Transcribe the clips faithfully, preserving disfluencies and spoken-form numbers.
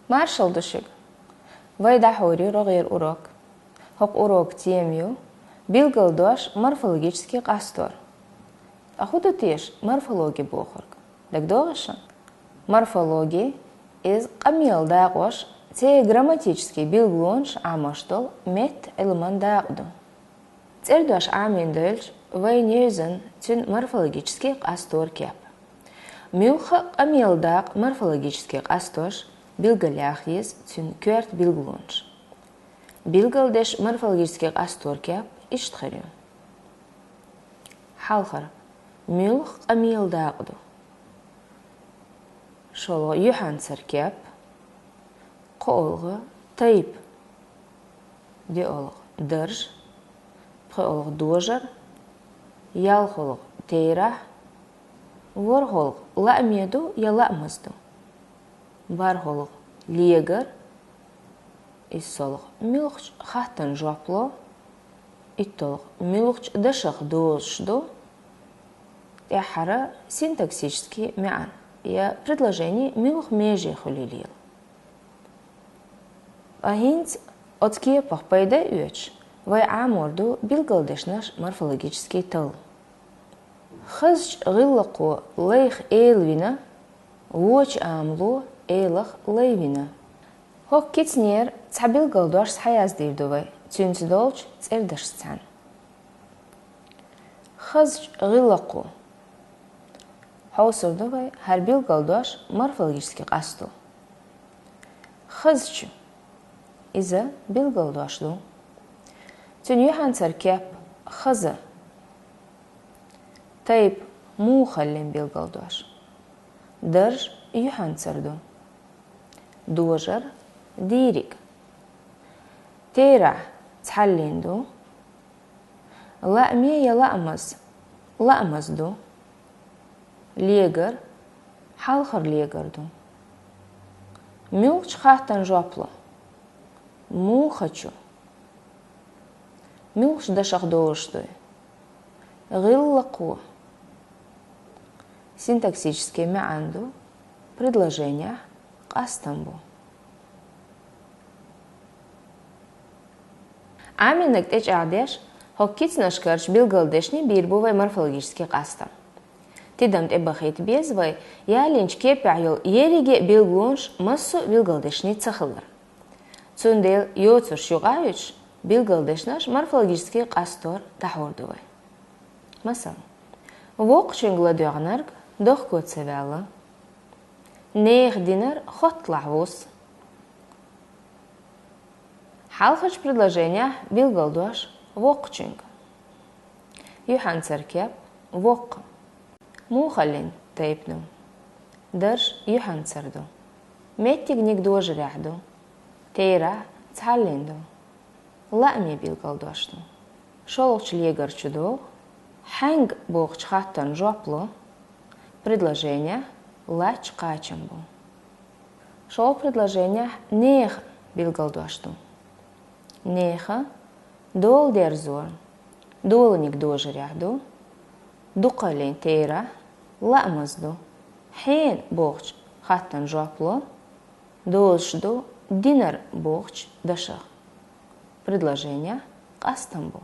Маршалла ду шуьга! Вай дӀахьур ю рогӀера урок. ХӀокху урокан тема ю билгалдош морфологически къастор. Ткъа хӀун ду теша морфологи бохург? ДагадогӀий шуна? Морфологи — иза къамелан дакъош, церан грамматически билгалонаш Ӏамош долу меттан Ӏилман дакъа ду. ЦӀердош Ӏамийна девлча, вайна евзина цуьнан морфологически къастор кеп. Муьлхха а къамелан дакъа морфологически къастош, билгалъяха еза цуьнан коьрта билгалонаш. Билгалдеш морфологически къастор кеп иштта хир ю. Хьалхара, муьлха къамелан дакъа ду? ШолгӀа, юьхьанцара кеп. КхоалгӀа, тайпа. ДоьалгӀа, дарж. ПхоьалгӀа, дожар. ЯлхолгӀа, терахь. ВорхӀолгӀа, лааме ду я лаамаза ду. БархӀолгӀа, легар. ИссолгӀа, муьлххачу хаттарна жоп ло. ИттолгӀа, муьлххачу дашах дозуш ду. ТӀаьххьара, синтаксически маьӀна я предложени муьлха меже хуьлийла. Ткъа хӀинца оцу кепах пайда а оьцуш, вай Ӏамор ду билгалдешнаш морфологически талла. Хазачу гӀиллакхо лайх эла вина, вочу амало элах лай вина. ХӀокху кицанера цхьа билгалдош схьаяздийр ду вай цуьнца долчу цӀердашца цхьаьна. Хазачу гӀиллакхо. Хьовсур ду вай хӀара билгалдош морфологически къасто. Хазачу. Иза билгалдош ду. Цуьнан юьхьанцара кеп — хаза. Тайпа — муххаллин билгалдош. Дарж юьхьанцара ду. Дожар — дийриг. Терахь — цхьаллин ду. Лааме я лаамаза — лаамаза ду. Легар — хьалхара легар ду. Муьлххачу хаттарна жоп ло. Муххачу. Муьлххачу дашах дозуш дуй? ГӀиллакхо. Синтаксически маьӀна ду, предложенехь къастам бу. Ӏамийнарг тӀечӀагӀдеш, хӀокху кицанашкарчу билгалдешнийн бийр бу вай морфологически къастам. Тидам тӀебахийта беза вай яллинчу кепехь йолу ерриге а билгалонаш массо а билгалдешнийн ца хилар. Цундела йоцурш юкъа а юьтуш, билгалдешнаш морфологически къастор дӀахьур ду вай. Масала, воккхачуьнга ладоьгӀнарг дохко ца ваьлла. Нехан динарг хотталахь вуссу. Хьалхарчу предложенехь билгалдош воккхачуьнга. Юьхьанцара кеп — воккха. Муххаллин тайпа ду. Дарж юьхьанцара ду. Меттигниг дожарехь ду. Терахь цхьаллин ду. Лааме билгалдош ду. ШолгӀачу легарчу догӀу. Хьаьнга бохучу хаттарна жоп ло. Предложенехь лач кхачам бу. ШолгӀа предложенехь нехан билгалдош ду. Нехан — дола дерзорна. Доланиг дожарехь ду. Дукхаллин терахь лаамаза ду. Хьенан бохучу хаттарна жоп ло. Дозуш ду динарг бохучу дашах. Предложенехь къастам бу.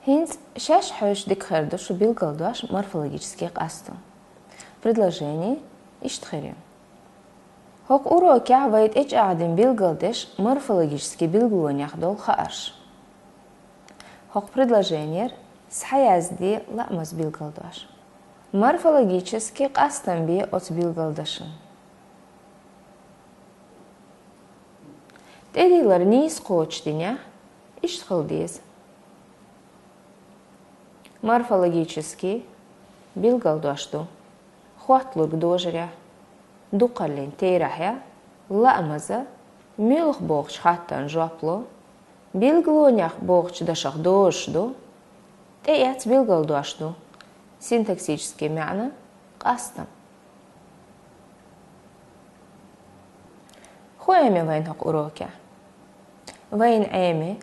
ХӀинца шаьш хьоьжуш дика хир ду шу билгалдош морфологически къасто. Предложени иштта хир ю. ХӀокху урокехь вай тӀечӀагӀдина билгалдеш морфологически билгалонех долу хаарш. ХӀокху предложенера схьаязде лаамаза билгалдош. Морфологически къастам бе оцу билгалдашан. ТӀедиллар нийса кхочушдинехь, иштта хила деза. Морфологически билгалдош ду. Хотталург дожарехь, дукхаллин терахь я, лаамаза, муьлха бохучу хаттарна жоп ло, билгалонех бохучу дашах дозуш ду, тӀеэцна билгалдош ду, синтаксически маьӀна — къастам. ХӀун Ӏеми вайна хӀокху урокехь? Вайна Ӏеми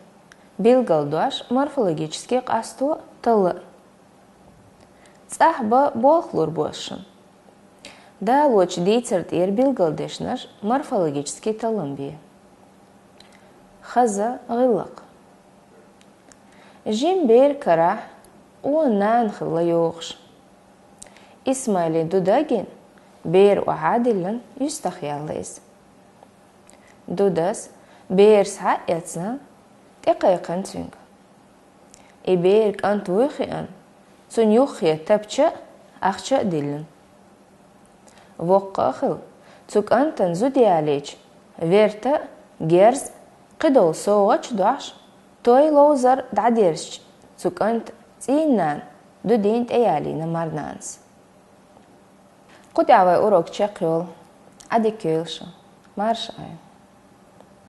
билгалдош морфологически къасто а, талла а. ЦӀахь бан болх лур бу ас шуна. Далочу дийцар тӀера билгалдешнаш морфологически таллам бе. Хаза гӀиллакх. Жима бер карахь къона нана хилла йогӀуш. Исмайлин Дуда гина, бер охьа а диллина, юьстах яьлла иза. Дудас бер схьа а эцна, тӀекхайкхина цуьнга. И бер кӀант вуй хиъна, цунна юххе тапча а, ахча а диллина. Воккха а хилла, цу кӀантана зуда ялийча, верта а, герз а, кхидолу совгӀаташ а дохьуш, той ловзар дӀадерзча, цу кӀанта цӀийнан нана Дудина тӀеялийна марнанас. Кху тӀехь вай урок чекхйолу. Ӏадика йойла шу. Марша Ӏойла.